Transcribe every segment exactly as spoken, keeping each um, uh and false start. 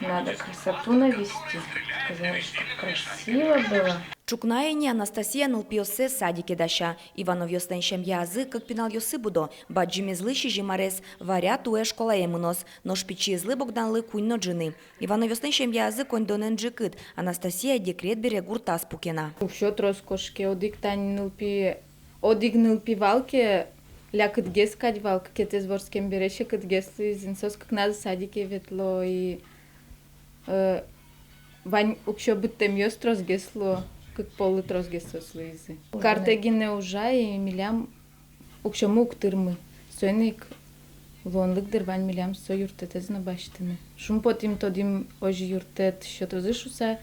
Надо красоту навести. Сказали, чтоб красиво было. Ӵукна ини Анастасия нылпиоссэ садике дася. Ивановъёслэн семьязы кык пиналъёсы будо. Бадӟымезлы сизьым арес, варя туэ школае мыноз. Нош пичиезлы Богданлы куинь но ӝыны. Ивановъёслэн семьязы коньдонэн ӝикыт. Анастасия декрет бере гуртаз пуке на. Уксё трос кошке, одӥг тань нылпи, одӥг нылпи вал ке, лякытгес кадь вал, кыкетӥез вордскем бере секытгес луиз ини, соос кыкназы садике ветло и, э, вань уксё быдтэмъёс тросгес луо, кык поллы тросгес соос луизы. Картэ гинэ ужа и милям уксёмы уг тырмы. Соин ик луонлык, дыр, вань милям со юрттэтэз но басьтыны. Шумпотӥм, тодӥм, озьы юрттэт сётозы шуса.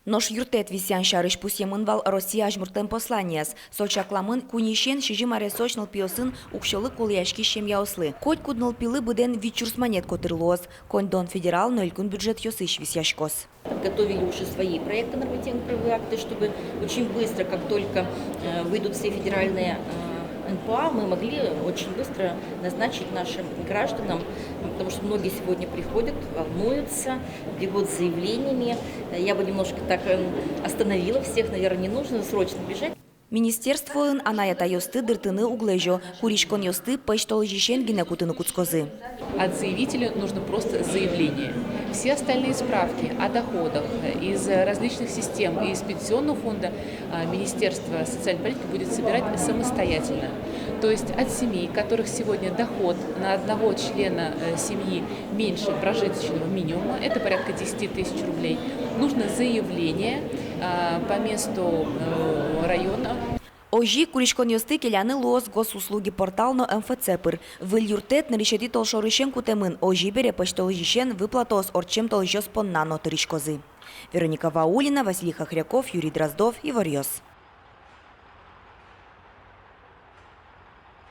Нош юрттэт висъян сярысь пусъемын вал Россия Азьмуртлэн посланиез. Со чакламын куиньысен сизьым аресозь нылпиосын уксёлы кулэяськись семьяослы. Котькуд нылпилы быдэн вить сюрс манет котыр луоз. Коньдон федерал но элькун бюджетъёсысь висъяськоз. Подготовили уже свои проекты, нормативно-правовые акты, чтобы очень быстро, как только, э, выйдут все федеральные, э, НПА, мы могли очень быстро назначить нашим гражданам, потому что многие сегодня приходят, волнуются, бегут с заявлениями. Я бы немножко так, эм, остановила всех, наверное, не нужно срочно бежать. Министерствоын анай-атайёсты дыртыны уг лэзё, куриськонъёсты пӧсьтолэзьысен гинэ кутыны кутскозы. От заявителя нужно просто заявление. Все остальные справки о доходах из различных систем и из Пенсионного фонда, а, Министерство социальной политики будет собирать самостоятельно. То есть от семей, которых сегодня доход на одного члена, э, семьи меньше прожиточного минимума, это порядка десяти тысяч рублей, нужно заявление, а, по месту, э, района. Озьы ик куриськонъёсты келяны луоз Госуслуги портал но МФЦ пыр. Выль юрттэт нырысетӥ толшорысен кутэмын, озьы бере пӧсьтолэзьысен выплатаос ортчем толэзьёс понна но тыриськозы. Вероника Ваулина, Василий Хохряков, Юрий Дроздов, «Иворъёс».